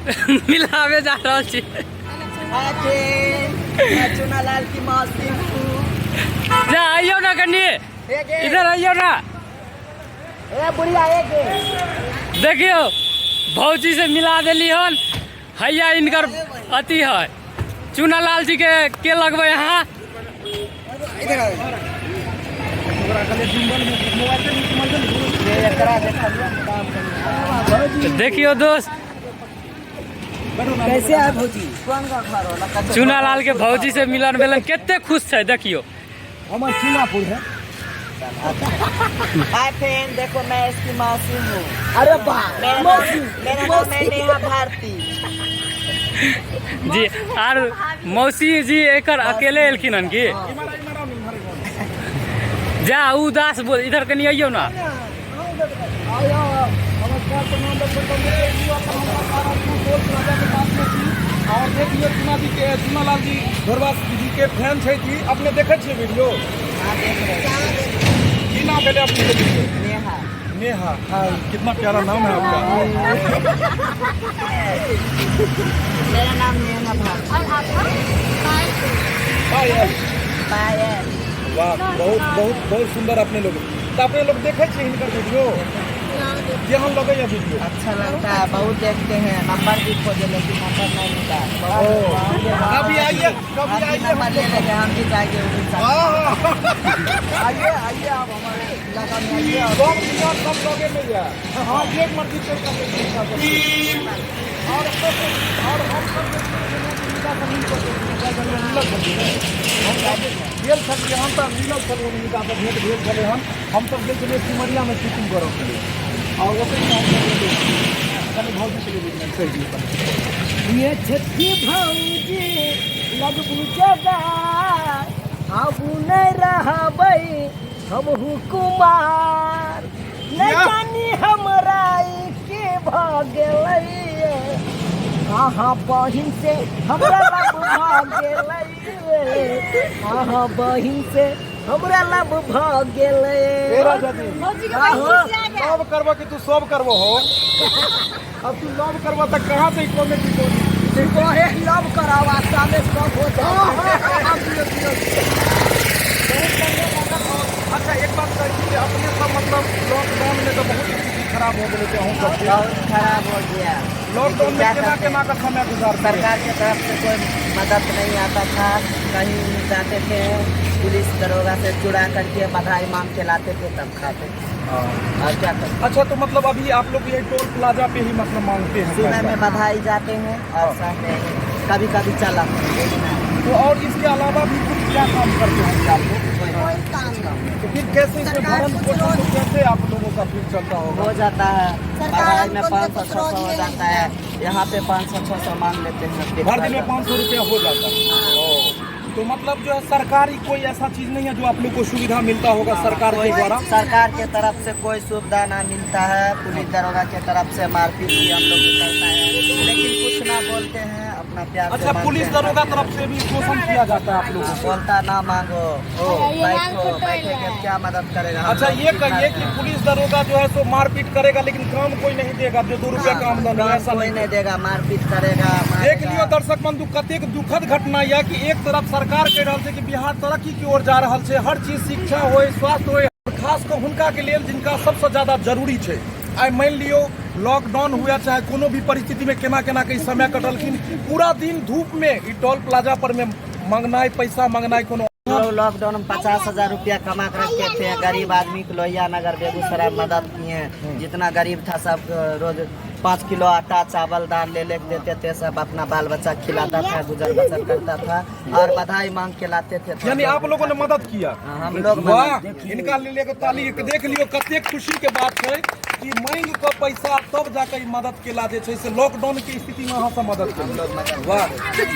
मिलावे जा रहल छी। चुनालाल की मौसी। जा आइयो ना कनी, इधर आइयो ना। ए बुढ़िया एक। देखियो भौजी से मिला देली हन। हैया इनकर अथी है चुनालाल जी के लगबै अहाँ? देखियो दोस्त कैसे है भौजी? चुनालाल के भौजी से मिलन भेलन, कते खुश छै देखियो। हमार चुनापुर है। हाय फ्रेंड, देखो मैं इसकी मौसी हूँ। अरे वाह, मेरा मौसी। मेरा नाम है नेहा भारती जी। आर मौसी जी एकर अकेले एलखिन हन की? जा उदास बोल, इधर कनी अइयो ना। नमस्कार, प्रणाम दर्शक बंधु। टोल प्लाजा के पास में छी और देख लियो चुना जी के, चुनालाल जी घोरवा जी के फैन छै की? अपने देखै छियै वीडियो? हाँ, देख रहे हैं। की नाम भेलै अपने के? नेहा। नेहा, हाँ, कितना प्यारा नाम है आपका। मेरा नाम नेहा भारती। और आपका? पायल। पायल। वाह, बहुत बहुत बहुत सुंदर। अपने लोग तऽ अपने लोग देखै छियै हिनकर वीडियो? केहन लगैया वीडियो? अच्छा लगता है, बहुत देखते हैं। नंबर भी खोजे लेकिन नंबर नहीं मिला। ओ, कभी आइए, कभी हम भी आइए। नंबर ले लेंगे, हम भी जाएंगे उड़ीसा। हाँ। आइए आइए, आप हमारे इलाका में आइए और सब विचार सब लगे में या हाँ, एक मर्जी से कर सकते हैं। और और हम सब जे छै से हिनका से मिल सकै छी, मिलल छलियै। हम गेल छलियै हन तऽ मिलल छलियै, हिनका से भेंट भेल छलै हन। हम सब गेल छलियै सिमरियामे शूटिंग करऽ के लेल और ओतहि हम कनि भौजी के लिए कहि दियौ कनि। ये छोटकी भौजी लगबू जगार, आबू नहीं रहबै हमहू कुमार। नहीं जानी हमरा ई के भऽ गेलै, अहाँ बहिन से हमरा लव भऽ गेलै, अहाँ बहिन से हमरा लव भऽ गेलै। ए राजा जी। भौजी के बहिन खिसिया गया। लव करबो कि तू सब करबो हो? अब तू लव करबो तऽ कहाँ से कॉमेडी बोली? सुबहे लव करावा, सामे सब हो जाए। अच्छा, एक बात कहै छी जे अपने सब मतलब लॉकडाउन में तऽ बहुत स्थिति खराब हो गेलै अहूँ सबके? बहुत खराब हो गया। लॉकडाउन में क्या केना करते? केना का समय गुजार? सरकार के तरफ से कोई मदद नहीं आता था। कहीं जाते थे, पुलिस दरोगा से चुरा करके बधाई मांग के लाते थे, तब खाते थे। और क्या करते? अच्छा, तो मतलब अभी आप लोग ये टोल प्लाजा पे ही मतलब मांगते हैं सुबह पैसा? में बधाई जाते हैं और शाम में कभी कभी चला हैं। तो और इसके अलावा भी कुछ क्या काम करते हैं आप लोग? कोई काम नहीं। तो फिर कैसे इसमें सरकार भरण कुछ पोषण तो रोज- कैसे आप लोगों का फिर चलता होगा? हो जाता है। सरकार बधाई में हमको 500 कुछ 600 रोज हो नहीं जाता है। यहाँ पे 500 600 मांग लेते हैं। भर दिन में 500 रुपया हो जाता है। ओ, तो मतलब जो है सरकारी कोई ऐसा चीज नहीं है जो आप लोग को सुविधा मिलता होगा सरकार के कोई द्वारा? सरकार के तरफ से कोई सुविधा ना मिलता है। पुलिस दरोगा के तरफ से मारपीट भी हम लोग को चलता है, लेकिन कुछ ना बोलते हैं, अपना प्यार से अच्छा, मांगते पुलिस हैं। दरोगा तरफ से भी शोषण किया जाता है आप लोगों को? बोलता ना मांगो, ये लाल बैठो। कुटोइला बैठे के है। क्या मदद करेगा हम अच्छा, लोग? ये कहिए कि पुलिस दरोगा जो है सो मारपीट करेगा लेकिन काम कोई नहीं देगा, जो 2 रुपया का आमदन हो काम ऐसा कोई नहीं? नहीं देगा, मारपीट करेगा, देख मारेगा। लियो दर्शक बंधु, कतेक दुखद घटना यह कि एक तरफ सरकार कहि रहल छै कि बिहार तरक्की की ओर जा रहल छै, हर चीज, शिक्षा होय, स्वास्थ्य होय, खास कऽ हुनका के लेल जिनका सबसँ ज्यादा जरूरी छै। आइ मानि लियौ लॉकडाउन हुए चाहे कोनो भी परिस्थिति में केना केना के ई समय कटलखिन, पूरा दिन धूप में ई टोल प्लाजा पर में मंगनाइ, पैसा मंगनाइ कोनो हम लोग लॉकडाउन में 50,000 रुपया कमा कर रखे थे। गरीब आदमी को लोहिया नगर बेगूसराय मदद किए। जितना गरीब था सब रोज 5 किलो आटा चावल दाल ले ले के देते थे। सब अपना बाल बच्चा खिलाता था, गुजर बसर करता था और बधाई मांग के लाते थे। यानी आप लोगों ने मदद किया? हाँ, हम लोग वाह, मदद। इनका ले लेके ताली। देख लियो कतेक खुशी के बात छै कि मांगि कऽ पैसा तब जाके ई मदद केला जे छै से लॉकडाउन के स्थिति में अहाँ सब मदद केलहुँ। वाह,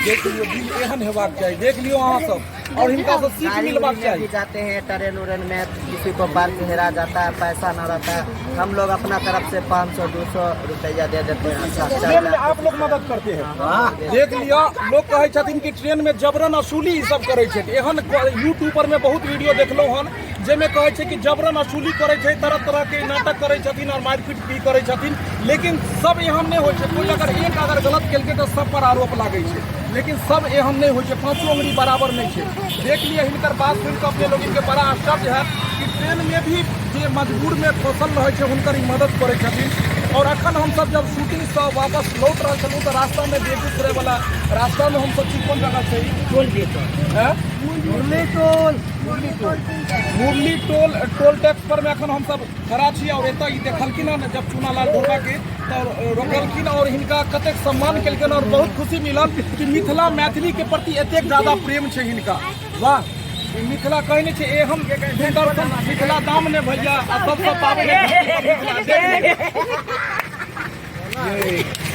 देख लियो, दिल एहन हेबाक चाही। देख लियो अहाँ सब और हिनका से सीख गाड़ी मिलबाक उड़ी में चाही। भी जाते हैं, ट्रेन उरेन में किसी को पर्स हेरा जाता है, पैसा न रहता है, हम लोग अपना तरफ से 500 200 रुपया दे देते हैं। अच्छा, चल ट्रेन में जाते। आप लोग मदद करते हैं? हाँ। देख लियो, लोग कहै छथिन कि ट्रेन में जबरन वसूली ई सब करै छै। एहन यूट्यूब पर में बहुत वीडियो देखलहुँ हन। जाहिमे कहै छै कि जबरन वसूली करै छै, तरह तरह के नाटक करै छथिन और मारिपीट भी करै छथिन। लेकिन सब एहन नहि होइ छै। कोइ अगर एक अगर गलत केलकै तऽ सब पर आरोप लागै छै, लेकिन सब एहन नहि होइ छै, पाँचो उंगली बराबर नहि छै। देख लिअ, हिनकर बात सुनि कऽ अपने लोगन के बड़ा आश्चर्य हैत कि ट्रेन में भी जे मजबूर में फसल रहै छै हुनकर ई मदद करै छथिन। और अखन हमसब जब शूटिंग से वापस लौट रहल छलहुँ तऽ रास्ता में बेगूसराय वाला रास्ता में हमसब छी। कोन जगह छै ई? हैं? मुरली टोल, मुरली टोल, मुरली टोल टोल टैक्स पर में अखन हमसब खड़ा छी। और एतऽ ई देखलखिन हन जब चूनालाल ढोरबा के, तऽ रोकलखिन और हिनका कतेक सम्मान केलखिन। और बहुत खुशी मिलल कि मिथिला मैथिली के प्रति एतेक ज्यादा प्रेम छै हिनका। वाह, ई मिथिला कहै नहि छै एहन सुंदर मिथिला दाम ने भैया आ सबसँ पाबनि मिथिला।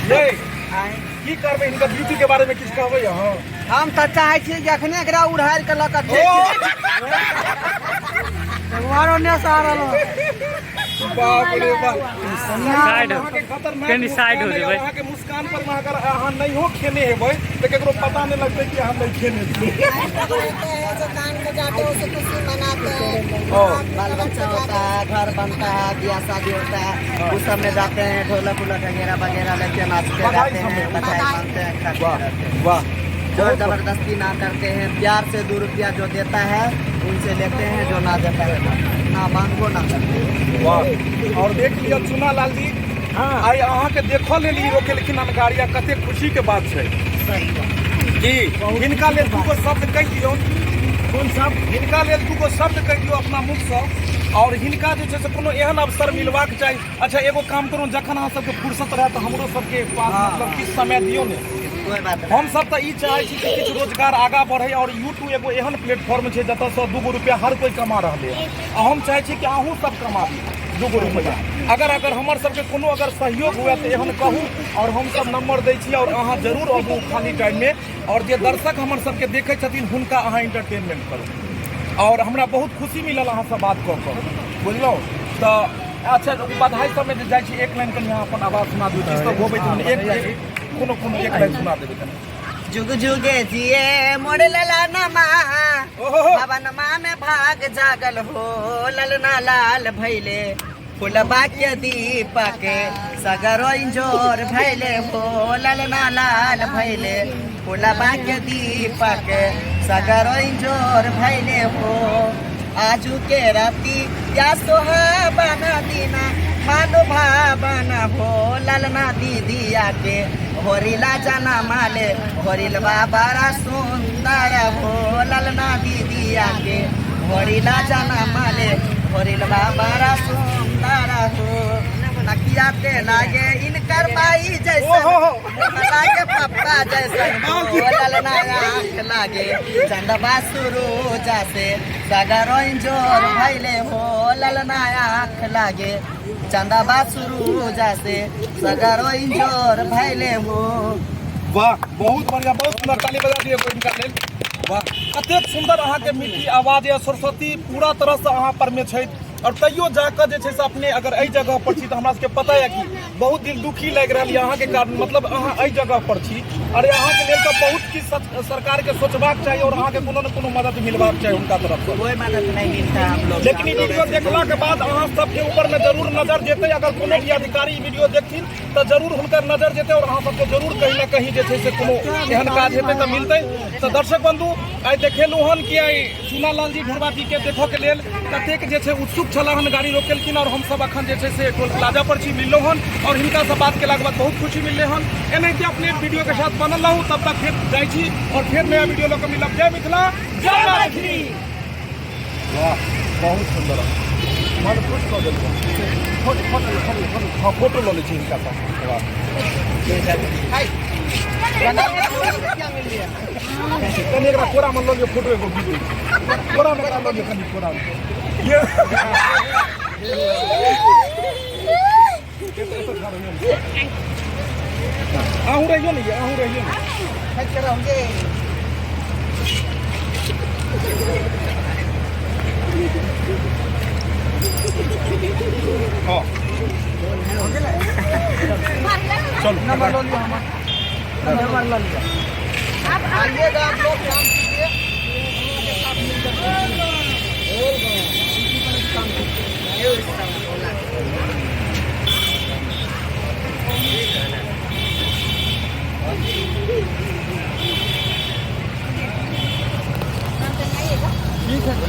देख ये, की करबै हिनकर ब्यूटी के बारे में किछु कहबै अहाँ? हम तऽ चाहै छी जे अखने एकरा उड़ारि के लऽ कऽ बाप रे बाप। साइड हो। अहाँके खतरनाक कनि साइड हो मुस्कान अइ, जेबै। अहाँके मुस्कान पर मे अगर अहाँ नहियो खेने हेबै तऽ केकरो पता नहि लगतै कि अहाँ नहि खेने छी। होते हैं जो कान में जाते हैं उसे खुशी मनाते हैं। बाल बच्चा होता है, घर बनता है, ब्याह शादी होता है, उस सब में जाते हैं, ढोलक उलक वगैरह वगैरह लेके नाचते बधाई गाते सब हैं, में। बधाई मानते हैं, खाते वाह रहते हैं। वाह। जोर जबरदस्ती ना करते हैं, प्यार से 2 रुपया जो देता है उनसे लेते हैं, जो ना देता है ना ना मांगो ना करते हैं। वाह, और देख लिअ चुना लाल जी, आइ अहाँके देखऽ लेल ई रोकेलखिन हन गाड़ी आ कतेक खुशी के बात छै की हिनका लेल दूगो शब्द कहि दियौ। कोन शब्द? हिनका लेल दूगो शब्द कहि दियौ अपना मुखसँ। और हिनका जे छै से कोनो एहन अवसर मिलबाक चाही। अच्छा, एगो काम करू, जखन अहाँ सबके फुर्सत रहत तऽ हमरो सबके पास मतलब किछु समय दियौ ने। कोई बात नहीं। हम सब तऽ ई चाहै छी कि किछु रोजगार आगाँ बढ़े और यूट्यूब एगो एहन प्लेटफॉर्म छै जतऽसँ दूगो रुपया हर कोइ कमा रहलै हँ आ हम चाहै छी कि अहूँ सब कमाबी दूगो रुपया। अगर अगर हमर सबके कोनो अगर सहयोग हुए तऽ एहन कहू और हम सब नंबर दै छी और अहाँ जरूर अबू खाली टाइममे और जे दर्शक हमर सबके देखै छथिन हुनका अहाँ एंटरटेनमेंट करू। और हमरा बहुत खुशी मिलल अहाँसँ बात कऽ कऽ, बुझलहुँ? तऽ अच्छा, बधाई सबमे जे जाइ छी, एक लाइन कनि अहाँ अपन आवाज सुना दियौ। किछु तऽ गबैत रहू, एक एक कोनो कोनो एक लाइन सुना देबै कनि। जुग जुगे जिए मोर लला नमा, ओहो हो। भवनमा में भाग जागल हो, ललना लाल भैले, फुलबा के दीपक सगरो इंजोर भैले हो, ललना लाल भैले, फुलबा के दीपक सगरो इंजोर भैले हो। आजू के राती या सोहाबना दीना मानो भावना हो, ललना दीदिया के होरिला जाना माले, होरिलवा बड़ा सुंदर हो, ललना दीदिया के होरिला जाना माले, होरिलवा बड़ा सुंदर हो। नकिया ते लागे इनकर माई जैसन, ओहो। मुँह लागे पप्पा जैसन हो, ललना आँख लागे चंदवा सुरूजा से सगरो इंजोर भैले हो, ललना आँख लागे चंदवा सुरूजा से सगरो इंजोर भैले हो। वाह, बहुत बढ़िया, बहुत सुंदर। ताली बजा दिए इनका लेल। वाह, कतेक सुंदर अहाँके मीठी आवाज यऽ। सरस्वती पूरा तरहसँ अहाँ पर में छथि और तैयो जाकऽ जे छै से अपने अगर एहि जगह पर छी तऽ हमरा सबके पता यऽ कि बहुत दिल दुखी लागि रहल यऽ अहाँके कारण, मतलब अहाँ एहि जगह पर छी। अरे, अहाँके लेल तऽ बहुत किछु सरकार के सोचबाक चाही और अहाँके कोनो ने कोनो मदद मिलबाक चाही हुनका तरफसँ। कोई मदद नहीं मिलता है हम लोग। लेकिन ई वीडियो देखला के बाद अहाँ सबके ऊपर में जरूर नजर जेतै। अगर कोनो भी अधिकारी ई वीडियो देखथिन तऽ जरूर हुनकर नजर जेतै और अहाँ सबके जरूर कहीं ना कहीं जे छै से कोनो एहन काज हेतै तऽ मिलतै। तऽ दर्शक बंधु, आइ देखेलहुँ हन कि आइ चूनालाल जी ढोरबा जी के देखऽ के लेल कतेक जे छै उत्सुक छलाह हन, गाड़ी रोकेलखिन और हमसब अखन जे छै से टोल प्लाजा पर छी, मिललहुँ हन और हिनका से बात केलाके बाद बहुत खुशी मिललै हन। एनाहिते अपने वीडियो के साथ बनल रहू। तब तक फेर जाइ छी और फेर नया वीडियो लऽ कऽ मिलब। जय मिथिला, जय मैथिली। वाह, बहुत सुंदर, मन खुश कऽ देलक। फोटो, फोटो, फोटो, हाँ, फोटो लऽ लै छी हिनका साथ। वाह, कनि एकरा कोरामे लऽ लिअ, फोटो एगो घीच लै छी। कोरामे एकरा लऽ लिअ, कनि कोरामे। ये एतऽ ठाढ़ होइयौ ने। अहूँ रहियौ ने ये, अहूँ रहियौ ने। हाँ, चलो। नंबर लऽ लिअ, हमर नंबर लऽ लिअ। आइएगा आप लोग, काम कीजिए। ठीक है।